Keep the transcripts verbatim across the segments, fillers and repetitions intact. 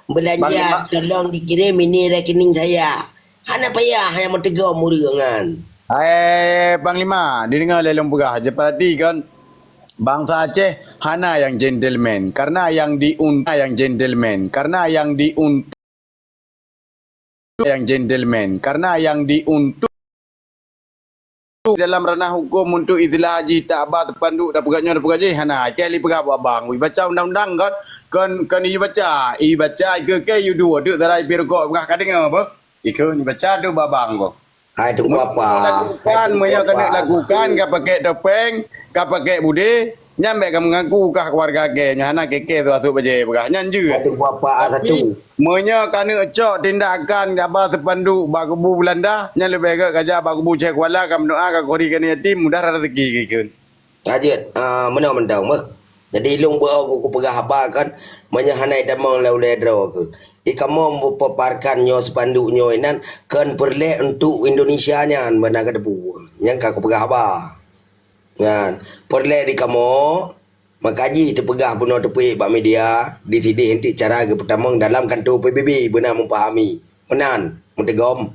Beulanja tolong dikirim ini rekening saya. Hana payah nyang meuteugom ureuëng nyan. Hai Panglima, dideungoe lé lôn peugah, jipeurati kon. Bansa Aceh hana nyang gentleman, karena nyang diuntung, nyang gentleman, karena nyang diuntung, nyang gentleman, karena nyang diuntung dalam ranah hukum untuk istilah jih tak ba teupanduk, tak peugah nyoe, tak peugah jih, hana. Kali peugah buat bang, ibaca undang-undang kan, kon, kon ibaca, ibaca ike ke yu dua, duk tarai pi rukok peugah ka deungoe apa? Ike ibaca tu babang ko. Hai tu apa? Lakukan, meunyoe keuneuk lakukan, ka pakai topeng, ka pakai budé, nyan bèk ka mengaku kah keluarga ke, nyan hana keke tu asuk bajé peugah, nyan jeuet. Hai tu apa satu? Meunyoe ka neucok tindakan gaba seupanduk bak kubu Belanda, nyan leubeh gét ka jak bak kubu Che Guevara ka meudoa ka kori keuneuk yatim, mudah raseuki geukheun. Ka jeuet, ah, meunoe mantong meuh. Jadi lôn beuo ku kupeugah haba kan, meunyoe hana itamong lé ulée droe keuh. Ikamoe meupaparkan nyoe seupanduk nyoe nan kon peureulée untuk Indonesia nyan, beuna ka teupeu. Nyan ka kupeugah haba. Nyan, peureulée di kamoe, maka jih teupeugah bunoe teupeu bak media, disideh enteuk cara geupeutamong dalam kantô P B B, beuna mupahami. Meunan, meuteugom.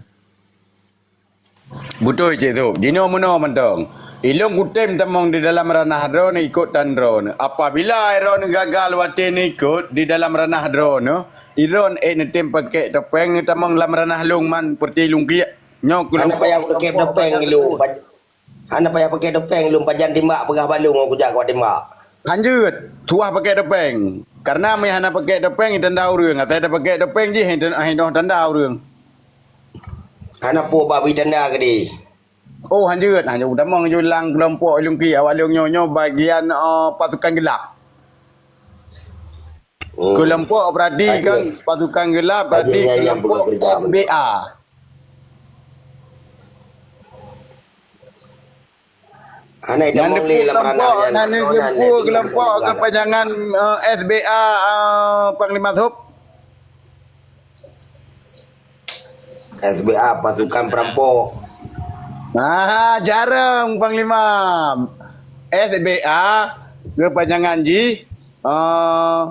Beutôi, Cik Thôb. Jinoe meunoe mantong. Ilôn kutem tamong di dalam ranah droeneuh ikot tan droeneuh. Apabila droeneuh gagal watée neuikot di dalam ranah droeneuh, droeneuh ék neutem pakék topeng neutamong lam ranah lôn man peureuti lungkiek. Nyoe keu Hana payah pakék topeng ilôn. Hana payah pakék topeng lôn pajan timbak peugah bak lôn ngon kujak kawat timbak. Hanjeuet, tuwah pakék topeng. Karena meunyo hana pakék topeng, itanda ureuëng. Asai tapakék topeng jih, hai tanda ureuëng. Hana peue bak bri tanda keudeh. Oh, hanjeuet, hanjeuet. Utamong ju lam keulompok ilungki awak lôn nyoe, nyoe bagian, eh, pasukan gelap. Hmm. Keulompok berarti kan pasukan gelap, berarti keulompok S B A. Hana itamong lé lam ranah nyan. Hana itamong lé keulompok kepanjangan, eh, S B A, eh, Panglima Thôb. S B A, pasukan perampok. Ah, jarang, Panglima. S B A, kepanjangan jih, eh,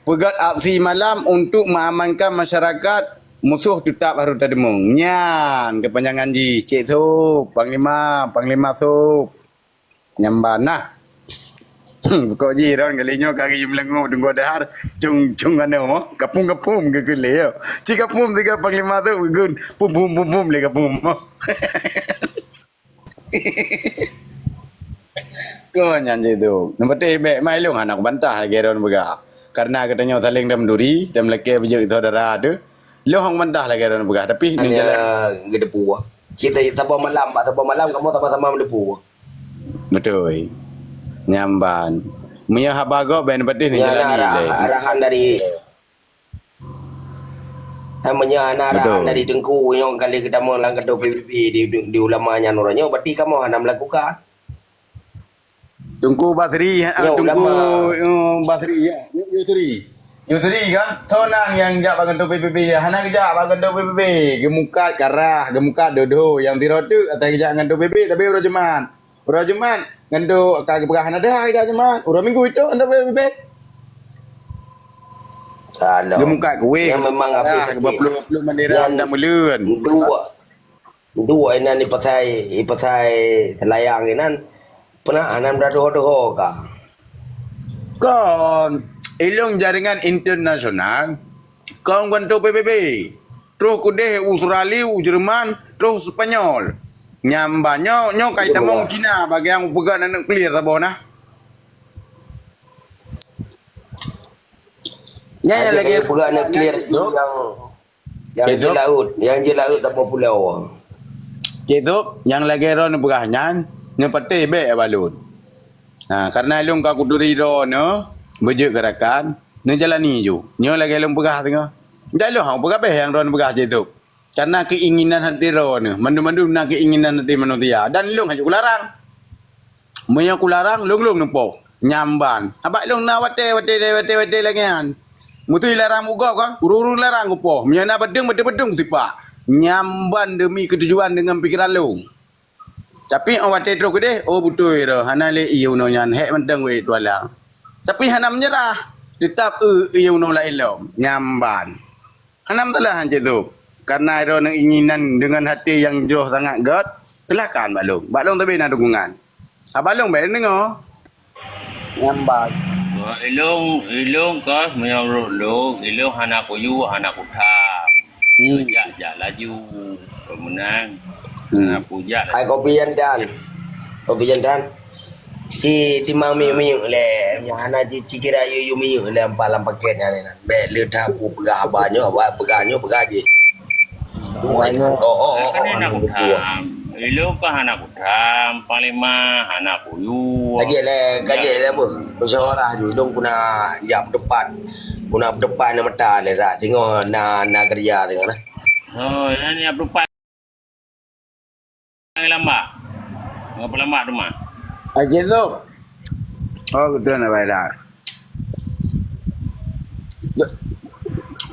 peugét aksi malam untuk mengamankan masyarakat, musuh tetap harus teudeungoe. Nyan kepanjangan jih, Cik Thôb, Panglima, Panglima Thôb. Nyang ban nah. Kok jih ron kali nyoe ka geuyue meulengok deungon dahar cung cung anu mo. Kapum-kapum geukheun lé yo. Ci kapum tiga Panglima Thôb geukheun pum pum pum pum lé kapum mo. Kon nyan je tu. Neupatéh bék mai lôn hana kubantah lagée droen peugah. Karena geutanyoe saléng dam duri, dam lakée beujeuet saudara tu. Lôn hana kubantah lagée droen peugah, tapi nyan jalan geudeupu. Cita saboh malam, bak saboh malam kamoe sama-sama meudeupu. Beutôi. Nyan ban. Meunyoe haba gob bék neupatéh nyan jalan lé. Arahan dari Meunyoe hana arahan dari Teungku nyang ka lheueh geutamong lam kantô P B B di, di, di ulama nyan uroe nyoe, berarti kamoe hana meulakukan. Teungku Basri, ha, Teungku, eh, Basri, ya. Yusri. Yusri kan? Soe nan nyang jak bak kantô P B B, ya? Hana geujak bak kantô P B B. Geumukat karah, geumukat dodho. Nyang sidroe teuk asai geujak kantô P B B, tapi uroe Jumat. Uroe Jumat, ngon duek ka geupeugah hana teuhah ida Jumat. Uroe Minggu itu ngon duek bebek. Geumukat kueh. Yang memang habis hati. Geuplueng-plueng bendera dan buleuen. Duek. Duek inan ipasai, ipasai seulayang inan. Pernah anan beradoh-doh ka. Kon, ilong jaringan internasional, kon gantoe P B B. Troh keudeh Australia, u Jerman, troh Spanyol. Nyang ba nyoe, nyoe ka itamong Cina bagian upeugah aneuk clear saboh nah. Nyan lagèe peugah aneuk clear nyang, nyang jeuet laôt, nyang jeuet laôt saboh pulo. Cék Thôb, nyang lagèe droeneuh peugah nyan, neupatéh bèk bak lôn. Ha, kareuna lôn ka kuturi droeneuh beujeuet keu rakan, neujalani ju. Nyoe lagèe lôn peugah teungoh. Nyan lôn hana peugah bèk nyang droeneuh peugah, Cék Thôb. Kareuna keuinginan hati droeneuh, mandum-mandum na keuinginan hati manusia, dan lôn hana kularang. Meunyoe kularang, lôn-lôn neupoh. Nyan ban. Abak lôn na watèe, watèe, watèe, watèe lagèe nyan. Meuseu larang bak gob ka, ureueng-ureueng larang kupoh. Meunyoe na padeueng, padeueng-padeueng kusipah. Nyan ban demi keutujuan deungon pikeran lôn. Tapi 'oh watèe troh keudeh, oh beutôi droe, hana lé ié unoe nyan, hék mantong wéh tualang. Tapi hana meunyeurah. Teutap eu, eu unoe laén lom. Nyan ban. Hana masalah han cit tu. Karena droeneuh inginan dengan hati yang jroh sangat gét, silakan bak lôn. Bak lôn tapi na dukungan. Abang lôn bèk deungoe. Nyan ban. Ilôn, ilôn kah meunyoe lôn, ilôn hana kuyue, hana kutham. Hmm. Jak, jak laju. Pemenang. Hmm. Hana kujak laju. Hai kopi jantan. Kopi jantan. Ci timang miyup-miyup lé. Nyang hana ci, ci kira yue-yue miyup lé ampa lam paket nyan. Bèk le that peugah haba nyoe, haba peugah nyoe, peugah jih. Bukan. Oh, oh, oh, oh, kan hana kutham. Ilôn kah hana kutham, panglima hana kuyue. Kajek lé, kajek lé apa? Musyawarah ju dong guna jak peudepan. Guna peudepan na mata lé sat. Tengok na, na kerja tengok na. Oh, na ni peudepan. Lamba. Ngapa lamba tu mah? Aje tu. Oh, betul nak bayar.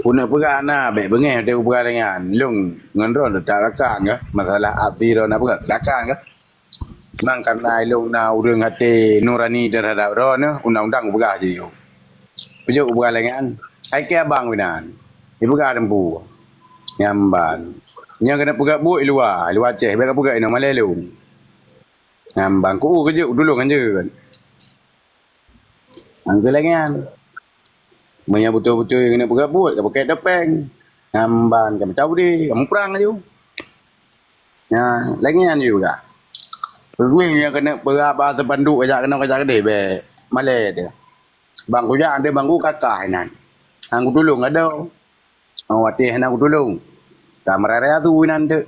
Puna peugah na, bèk beungèh teuh peugah dengan. Lôn ngon droe tak rakan ke? Masalah aksi droe na peugah, rakan ke? Memang karena ilôn na ureueng até nurani terhadap droeneuh, undang-undang kupeugah jih. Peujeuet kupeugah lagèe nyan. Ai keu abang binan. Ipeugah teumpu. Nyan ban. Nyang keuneuk peugah buet i luwa, i luwa Aceh, bèk kapeugah inoe malèe lôn. Nyan ban. Ku keujeuet kutulông hanjeuet. Nyang keu lagèe nyan. Meunyoe beutôi-beutôi keuneuk peugah buet, ka pakai topeng. Nyan ban ka meucaudé, ka muprang laju. Nyan, lagèe nyan jih peugah. Peue nyang keuneuk peugah bak spanduk kajak keunoe kajak keudeh, bèk malèe teuh. Bang kujak, até bang ku kakah inan. Han kutulông adoe. Oh, watèe hana kutulông. Ka meuraya su inan teuk.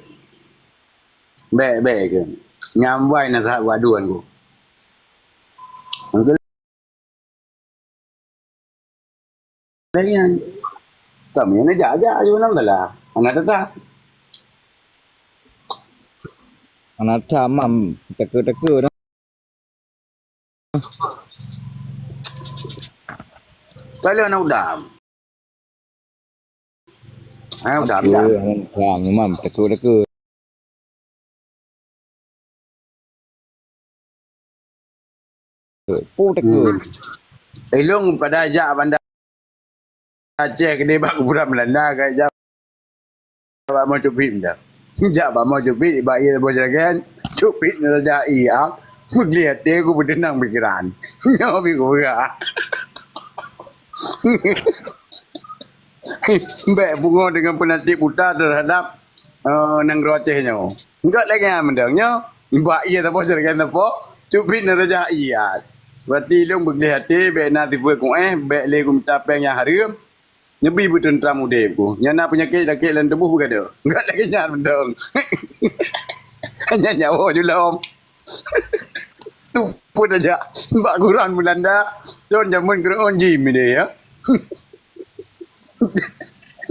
Bèk, bèk keu. Nyan wai na sahat wadon ku. Mungkin lagèe nyan. Kamoe neujak-jak ju nam salah. Hana teutap. Hana teutap, mam, teuka-teuka dah. Kalau anak udam. Anak udam, udam. Hana teutap, mam, teuka-teuka. Pu teuka. Hmm. Ilông pada jak Banda Aceh keudeh bak kuburan Belanda, ka jak bak Mo Cupit dah. Jak bak Mo Cupit, bak ie saboh jeragen, Cupit neuraja ie, ah. Meugleh até ku, beuteunang pikeran. Nyoe pih kupeugah. Bèk pungo dengan peunanti buta terhadap, eh, nanggroe Aceh nyoe. Enggak lagèe nyan mantong nyoe. Bak ie saboh jeragen saboh, Cupit neuraja ie. Berarti ilông beugleh até, bèk na tipeue kuéh, bèk lé kumita péng nyang hareuem. Neubi beuteuntra udép ku. Nyang na peunyakét sakét lam tuboh beugadoh. Enggak lagèe nyan mantong. Hanya nyawa ju lom. Tupot aja. Bak kuburan Belanda, thôn jameun keureuen jih mideh, ya.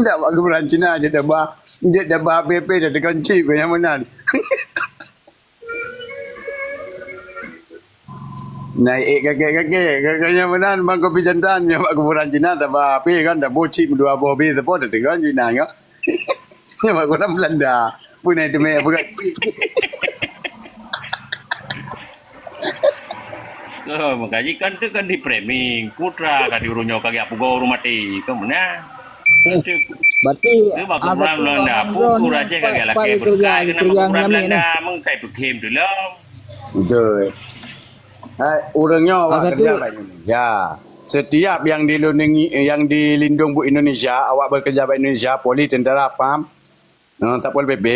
Dak bak kuburan Cina jeuet daba, jeuet daba P P dah teukon cip nyang meunan. Naik ék kakek-kakek, kakek nyang meunan bang kopi jantan nyang bak kuburan Cina daba P P kan, daba cip dua boh B sapo dah teukon Cina nyoe. Nyang bak kuburan Belanda. Pun ai teumé apa kan? Oh, meukaji kan tu kan di framing. Putra ka di ureueng nyoe ka geujak pugoe ureueng maté. Kan beuna. Berarti tu bak kuburan Belanda. Putra Aceh ka geujak lakèe berkai keunan bak kuburan Belanda. Meukai peukhém tu lom. Betul. Hai, ureueng nyoe awak kerja bak Indonesia. Setiap yang dilindungi, yang dilindung buet Indonesia, awak bekerja bak Indonesia, polis, tentara, pam, eh, Satpol P P,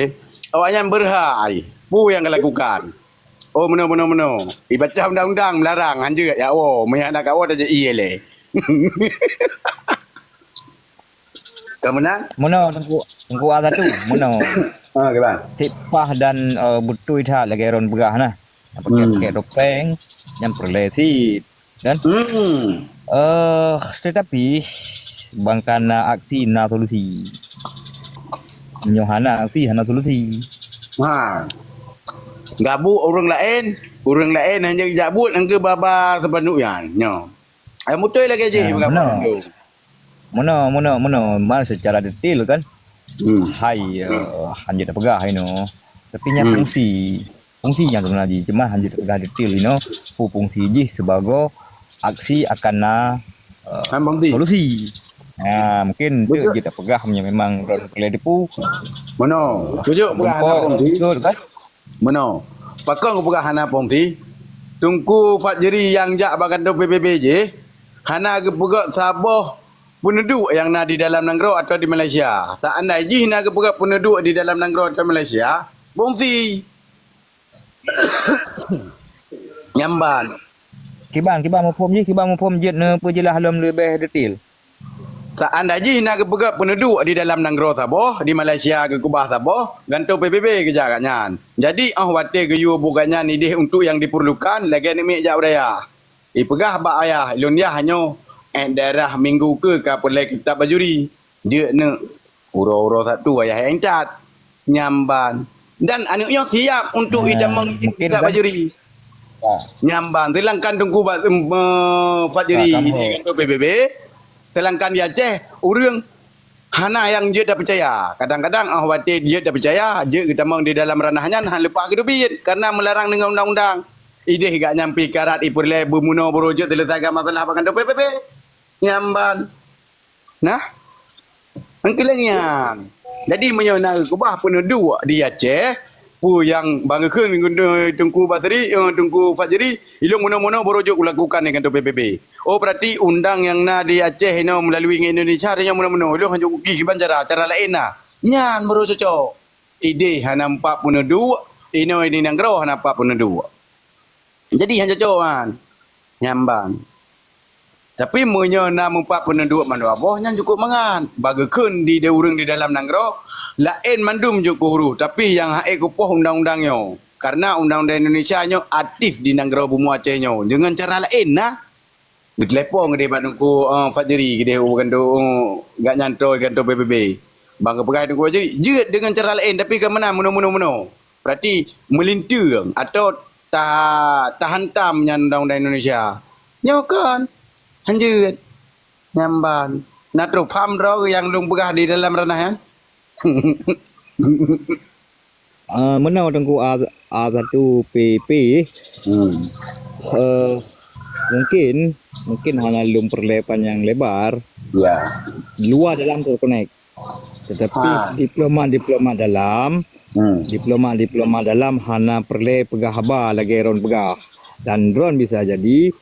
awaknyan berhak ai peue nyang geuh lakukan. Oh, meunoe, meunoe, meunoe. Ibaca undang-undang melarang, hanjeuet, ya Allah, meunyo hana kawoe tajak ie lé. Ka meunan? Meunoe, Teungku, Teungku A satu, meunoe. Ah, kiban. Cit paih dan, eh, beutôi that lagèe droen peugah nah. Pakai, hmm, pakai topeng, nyang peureulèe cit. Kan? Hmm. Eh, tetapi, bang kana aksi na solusi. Nyoe hana aksi, hana solusi. Ha. Gabuek ureueng laén, ureueng laén hana jak buet nangkeu baba seupanduk nyan. Nyoe. Ai mutôi lagèe jih. Ha, bagabuek meunoe. Meunoe, meunoe, meunoe. Man secara detail kan. Hmm. Hai, eh, hanjeuet tapeugah inoe. Tapi nyan, hmm, fungsi. Fungsi nyang sebenar jih, cuma hanjeuet tapeugah detail inoe, peue fungsi jih sibagoe aksi akan na Han bukti. Solusi. Ha, mungkin tu jeuet tapeugah meunyoe memang droen peureulèe dipu. Meunoe. Kujok peugah hana bukti. Betul kan? Meunoe. Pakon kupeugah hana bukti? Teungku Fajri nyang jak bak kantor P B B jih hana geupeugöt saboh peuneuduek nyang na di dalam nanggroe atawa di Malaysia. Seandai jih na geupeugöt peuneuduek di dalam nanggroe atawa Malaysia, bukti. Nyamban. Kiban, kiban muphom jih, kiban muphom jeuet neupeujeulaih lom leubeh detail. Seandai jih na geupeugöt peuneuduek di dalam nanggroe saboh, di Malaysia geukeubah saboh, gantoe P B B keujak gobnyan. Jadi, óh watèe geuyue buet gobnyan idéh untuk nyang diperlukan, lagèe neuk miet jak u dayah. Ipeugah bak ayah, "Lôn yah nyoe, eh, daerah Minggu keu ka peureulèe kitab bajuri." Jeuet neuk. Uroe-uroe Sabtu ayah nyang that. Nyamban. Dan aneuk nyoe siap untuk itamong kitab bajuri. Nyamban. Sedangkan Teungku ba-, em, eh, Fajri di kantor P B B, sedangkan di Aceh, ureueng hana nyang jeuet tapeucaya. Kadang-kadang, ah, watèe jeuet tapeucaya, jeuet geutamong di dalam ranah nyan, han leupah geuteubiet, karena meularang deungon undang-undang. Idéh gak nyang pih karat ipeureulèe beumeunoe baroe jeuet seuleusaikan masalah bak kantor P B B. Nyamban. Nah, nyang keu lhèe nyan. Jadi, meunyoe na geukeubah peuneuduek di Aceh, peue nyang ban geukheun Teungku Basri, eh, Teungku Fajri, ilôn meunoe-meunoe baroe jeuet kulakukan di kantor P B B. Oh, berarti undang nyang na di Aceh inoe meulalu ngon Indonesia, tanyoe meunoe-meunoe. Ilôn hanjeuet kuki kiban cara, cara laén na. Nyan baroe cocok. Idéh hana meupat peuneuduek, inoe di nanggroe hana pat peuneuduek. Jadi, han cocok nyan. Nyamban. Tapi meunyoe na meupat peuneuduek mandua boh, nyan cukup mangat. Bak geukheun di, di ureueng di dalam nanggroe, laén mandum jeuet keu huruf, tapi nyang han ék kupoh undang-undang nyoe. Karena undang-undang Indonesia nyoe aktif di nanggroe bumoe Aceh nyoe. Deungon cara laén na. Geutelepon keudéh bak Teungku, eh, Fajri keudéh u kantor, eh, gobnyan toe kantor P B B. Ban geupeugah Teungku Fajri, jeuet deungon cara laén, tapi ka meunan meunoe, meunoe, meunoe. Berarti meulinteung atawa ta-, tahantam nyan undang-undang Indonesia. Nyoe kon. Han jeuet. Nyamban. Na troh pham droe nyang lôn peugah di dalam ranah nyan? Ah, meunoe Teungku A, A satu P P, Hmm. eh, mungkin, mungkin hana lôn peureulèe panyang lebar. Ya. Luwa dalam terkonek. Tetapi Ha. diplomat-diplomat dalam, Hmm. diplomat-diplomat dalam hana peureulèe peugah haba lagèe droen peugah. Dan droen bisa jadi,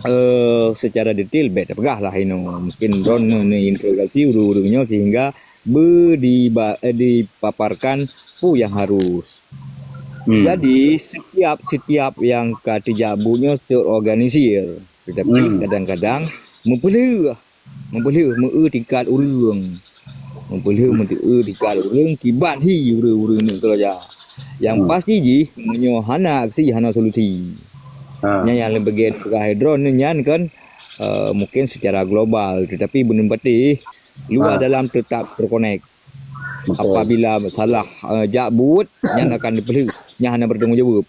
eh, secara detail bèk tapeugah lah inoe. Mungkin droen neu-, neuinterogasi ureueng-ureueng nyoe sehingga beu diba-, eh, dipaparkan peue nyang harus. Hmm. Jadi, setiap, setiap nyang ka teujak buet nyoe terorganisir. Tetapi Hmm. kadang-kadang meupeuleueh. Meupeuleueh meu-eu tingkat ureueng. Meupeuleueh meu-eu tingkat ureueng kiban hi ureueng-ureueng neuk keuraja. Nyang Hmm. pasti jih, meunyoe hana aksi, hana solusi. Ha. Nyan nyang lôn peugah droen nyan kan, eh, mungkin secara global, tetapi bunoe patéh, luwa Ha. dalam tetap terkonek. Betul. Apabila salah, eh, jak buet, nyan akan dipeuleueh, nyan hana bertanggung jawab.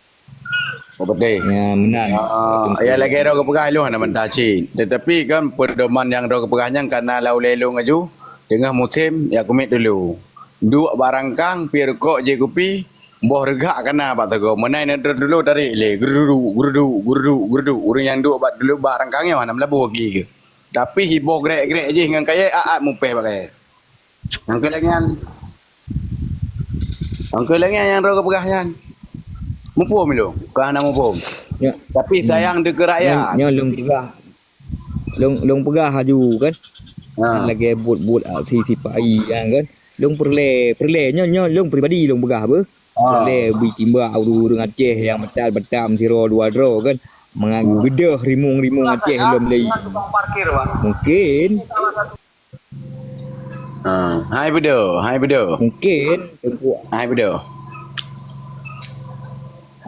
Oh, beutôi. Ya, meunan. Ah, ya, lagèe droe geupeugah lôn hana bantah cit. Tetapi kan, peudoman nyang droe geupeugah nyan ka na lam ulèe lôn laju, teungoh musém, ya, kumiet dulu. Duek bak rangkang, piep rukok, jieb kupi, boh reugak ka na bak sagoe. Meunan na droe dulu tarék lé, geuruduk, geuruduk, geuruduk, geuruduk. Ureueng nyang duek bak, duek bak rangkang nyoe hana meulaboh gaki geuh. Tapi hiboh grek-grek jih ngon kayèe, aat-aat mupèh bak kayèe. Nyang keu lagèe nyan. Nyang keu lagèe nyan nyang droe geupeugah nyan. Muphom lôn, ka hana muphom. Ya. Tapi Hmm. sayang dikeue rakyat. Nyoe, nyoe lôn peugah. Lôn, lôn peugah laju kan. Ha. Lagèe buet-buet aksi sipai nyan kan. Lôn peureulèe, peureulèe nyoe, nyoe lôn pribadi lôn peugah beuh. Ha. Peureulèe bri timbak ureueng-ureueng Aceh nyang meutat-meutat sidroe dua droe kan. Mangat Hmm. beudôh rimueng-rimueng Aceh lom lé. Tukang parkir, Bang. Mungkin. Salah satu Ah, hai Bedo, hai Bedo. Mungkin Teungku. Hai Bedo.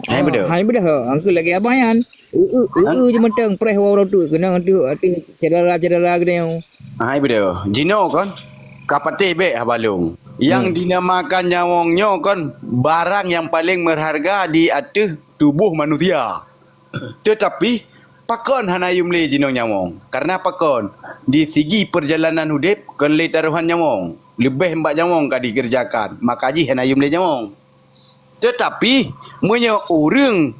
Hai Bedo. Ah, hai Bedo. Angku lagèe abang nyan. Eu, eu, eu, Ha? eu je mantong preh wawa tu kena tu ateueh syedara-syedara geutanyoe. Hai Bedo. Jinoe kon ka patéh bèk haba lôn. Nyang Hmm. dinamakan nyawöng nyoe kon barang nyang paleng meuhareuga di ateueh tuboh manusia. Teutapi, pakon hana yum lé jinoe nyawöng? Karena pakon? Di sigi peurjalanan udép kon lé tarohan nyawöng. Leubeh bak nyawöng ka dikeureujakan, maka jih hana yum lé nyawöng. Teutapi, meunyoe ureueng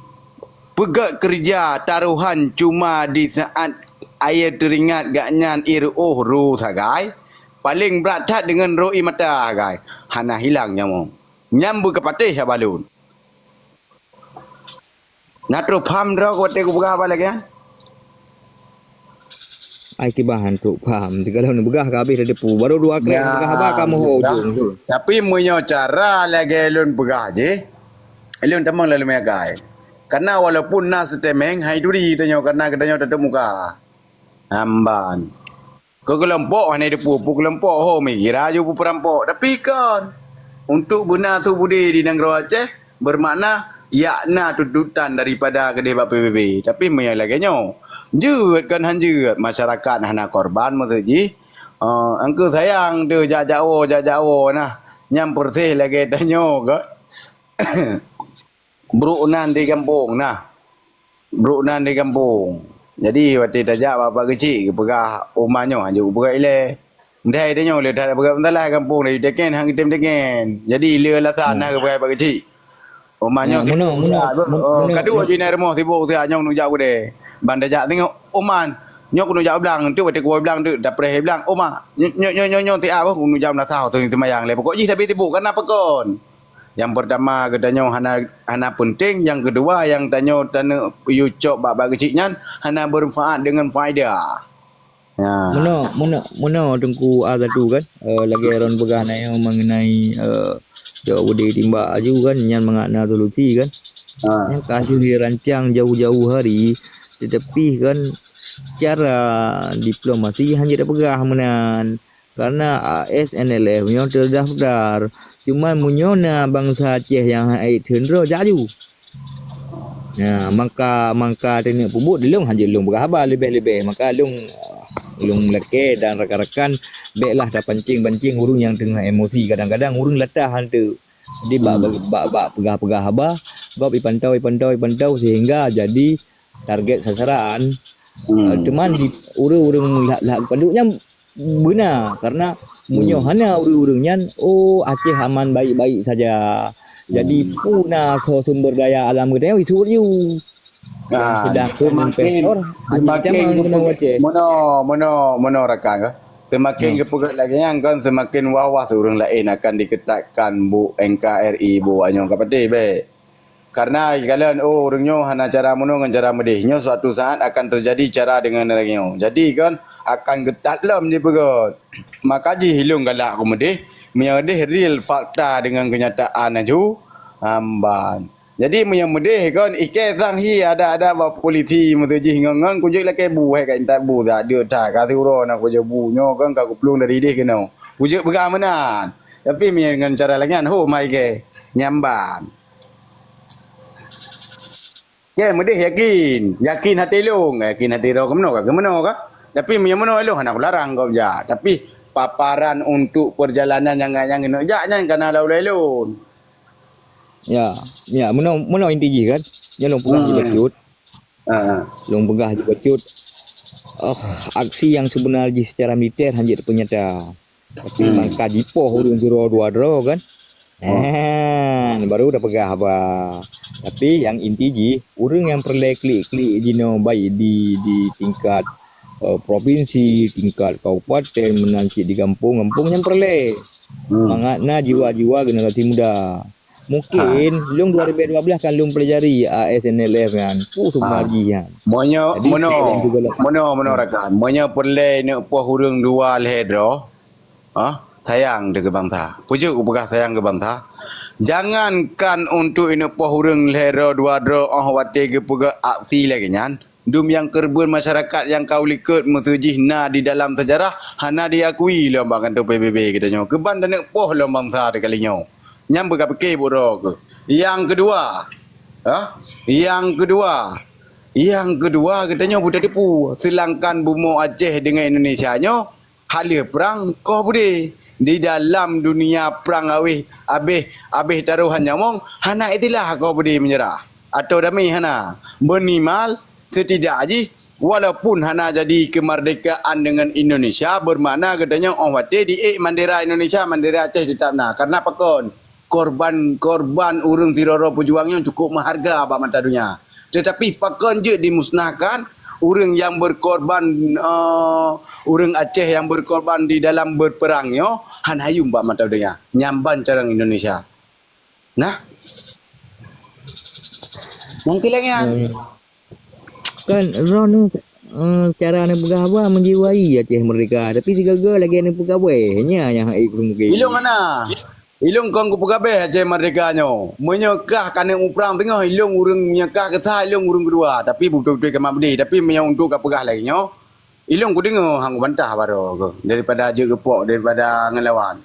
peugöt keureuja tarohan cuma di saát Aie teuringat gak nyan ie reuôh ru sagai, paleng brat that deungon ro ie mata sagai, hana hilang nyawöng. Nyan beukapatéh haba lôn. Na trok pham droe watée kupeugah haba lagée nyan? Ai kiban trok pham, sigohlom neupeugah ka habéh teudepu. Baru dua kali neupeugah haba ka meuho ujong tu. Tapi meunyoe cara lagée lôn peugah jih, lôn tamong laleume agai. Karena walaupun na seutemeng, hai turi tanyoe, karena geutanyoe tateup muka. Amban. Keu keulompok hana teupeue, peue keulompok ho meugira ju peuperampok. Tapi kon, untuk beuna su beudé di nanggroe Aceh, bermakna yak na tuntutan daripada keudeh bak P B B. Tapi meunyoe lagée nyoe, jeuet kon han jeuet, masyarakat hana korban maksud jih. Eh, angkeu sayang deuh jak-jak woe, jak-jak woe nah. Nyang peureséh lagée tanyoe kon. Brok nan di gampông nah. Brok nan di gampông. Jadi, watée tajak bak Pak Geuchik, geupeugah, "Oma nyoe hanjeuet geupeugah ilée." Ndai tanyoe le that geupeugah, "Entahlah gampông dah, teken han geutem teken." Jadi, le alasan nah geupeugah Pak Geuchik. Oma nyoe, meunoe, meunoe, meunoe, oh, meunoe, kadua meunoe. Jih na rumoh sibok siat nyoe neujak udée. Ban tajak tengok, "Oma, nyoe keuneuk jak blang, tu watée kuwoe blang tu, tapreh blang. Oma, nyoe, nyoe, nyoe, nyoe, nyoe siat bah, keuneuk jak meunasah, seumayang lé." Pokok jih sabe sibok, karena pakon. Nyang peurtama geutanyoe hana, hana peunteng, nyang keudua nyang tanyoe taneuk yue cok bak, bak geuchik nyan hana beurmanfaat deungon faedah. Ya. Meunoe, meunoe, meunoe Teungku A satu kan, eh, lagée droen peugah na nyoe mengenai, eh, cok beudé timbak aju kan, nyan mangat na solusi kan. Ha. Nyan ka lheueh rancang jauh-jauh hari, tetapi kan secara diplomasi hana jipeugah meunan. Karena A S N L F nyoe teudaftar. Cuma meunyoe na bansa Aceh nyang hana ék theun droe, jak aju. Nah, maka, maka teuneuk peubuet, lôn hana lôn peugah haba leubeh-leubeh. Maka lôn, lôn lakée dan rakan-rakan, béklah tapancing-pancing ureuëng nyang teungoh emosi. Kadang-kadang ureuëng latah han teuk. Jadi bak, hmm, bak, bak peugah-peugah haba, gob ipantau, ipantau, ipantau sehingga jadi target sasaran. Hmm. Eh, cuman di ureuëng-ureuëng lhak-lhak padub nyan beuna, karena meunyoe, hmm, hana ureuëng-ureuëng nyan, oh, Aceh aman baik-baik saja. Jadi, hmm, peue na soe sumber daya alam geutanyoe, isuet ju. Ah, sedangkan seumaken, investor hana seumaken tamong geupeugah, meunoe Aceh. Meunoe, meunoe, meunoe rakan ka. Seumaken, hmm, geupeugah lagée nyan kan, seumaken wah-wah ureuëng laén akan diketatkan bu N K R I bu anyong ka patéh bék. Karena jikalon, oh, ureuëng nyoe hana cara meunoe ngon cara meudeh. Nyoe suatu saat akan teujadi cara deungon ureuëng nyoe. Jadi kon akan geutat lom jipeugét. Maka jih ilôn galak keumeudeh, meunyoe deh real fakta deungon keunyataan aju, amban. Jadi meunyoe meudeh kon ikée sang hi ada-ada bak polisi meuseu jih ngon-ngon kujeuet lakée bu hai ka intat bu that deuk that ka siuroe na kujeuet bu nyoe kon ka kuplueng dari deh keunoe. Kujeuet peugah meunan. Tapi meunyoe ngon cara lagée nyan, ho mai ikée nyamban. Oke, meudeh yakin. Yakin hati lôn, yakin hati droe keumeunokah, keumeunokah. Tapi meunyoe meunoe lôn hana kularang gob jak. Tapi paparan untuk perjalanan nyang, nyang keuneuk jak nyan kana lam ulée lôn. Ya, ya, meunoe, meunoe inti jih kan. Nyoe lôn peugah jih bacut. Ha. Lôn peugah jih bacut. Oh, aksi yang sebenar jih secara militer hana jeuet teupeunyata. Tapi, hmm, mangka jipoh ureuëng sidroe dua droe kan. Oh. Eh, baru tapeugah haba. Tapi nyang inti jih, ureuëng nyang peureulée klik-klik jinoe baik di, di tingkat, eh, provinsi, tingkat kabupaten, meunan cit di gampông-gampông nyang peureulée. Hmm. Mangat na jiwa-jiwa generasi muda. Mungkin, ha, lôn dua ribu dua belas kan lôn pelajari A S N L F nyan. Peue seumah jih nyan. Meunyoe, jadi, meunoe, meunoe, meunoe rakan. Meunyoe peureulée neuk poh ureuëng dua lhée droe, ha, sayang deh keu bansa. Peue jeuet kupeugah sayang keu bansa? Jangankan untuk ineuk poh ureuëng lhée droe dua droe óh watée geupeugét aksi lagée nyan, dum nyang keureubeuen masyarakat nyang ka u likot meuseu jih na di dalam seujarah hana diakui lom bak kantô P B B geutanyoe. Keuban taneuk poh lom bansa teukalinyoe. Nyang beukapiké buet droe keuh. Nyang keudua, ha? Nyang keudua, nyang keudua geutanyoe beuteupeue, seulangkan bumoe Aceh deungon Indonesia nyoe, haleue prang koh beudé. Di dalam dunia prang awéh, abéh, abéh tarohan nyawöng, hana istilah koh beudé meunyeurah. Atau damé hana. Minimal, setidak jih, walaupun hana jadi keumardekaan deungon Indonesia, beumakna geutanyoe óh watée diék mandera Indonesia, mandera Aceh teutap na. Karena pakon? Korban-korban ureuëng sidroe-droe peujuang nyoe cukup meuharga bak mata donya. Tetapi pakon jeuet dimusnahkan ureuëng nyang berkorban, eh, ureuëng Aceh nyang berkorban di dalam berperang nyoe hana hayum bak mata donya. Nyan ban carông Indonesia. Nah. Nyang keu lagée nyan. Kan droeneuh, eh, cara neupeugah haba meujiwai Aceh Merdeka, tapi sigoe-goe lagée neupeugabeh, nya nyang hak ék keu mungken. Ilong hana. Ilong kon kupeugabeh Aceh Merdeka nyoe. Meunyoe kah ka neupeurang teungoh, ilong ureuëng nyang kah keu sa, ilong ureuëng keudua. Tapi beutôi-beutôi ka mat beudeh. Tapi meunyoe untuk ka peugah lagée nyoe, ilong kudeungoe han kubantah baroe keuh daripada jeuet geupok, daripada ngelawan.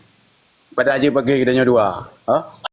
Pada jeuet pakai geutanyoe dua. Ha?